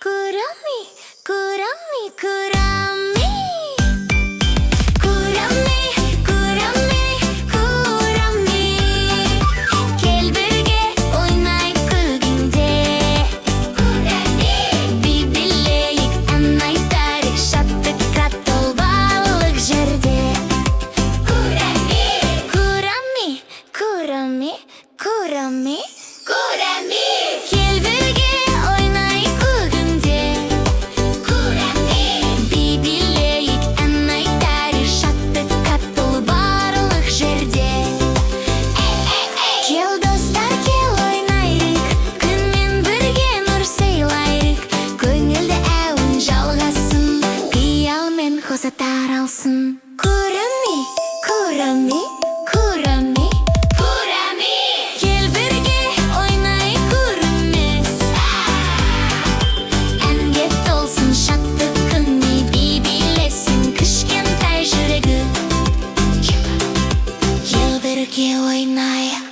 Курами, курами, курами. Курами, курами, курами. Кел, бірге ойнайық көгінде. Би билейік, ән айтайық, шаттыққа тол барлық жерде. Курами, курами, курами. Курами. Кел, бірге ойнайық көгінде. Би билейік, ән айтайық, шаттыққа тол барлық жерде. Кел, достар, кел, ойнайық. Күнмен бірге нұр сыйлайық. Көңілді әуен жалғасын, қиялмен қоса таралсын. Курами, курами, курами. Курами. Кел, бірге ойнайық көрмес. Әнге толсын шаттық күні, би билесін кішкентай жүрегі. Кел, бірге ойнайық.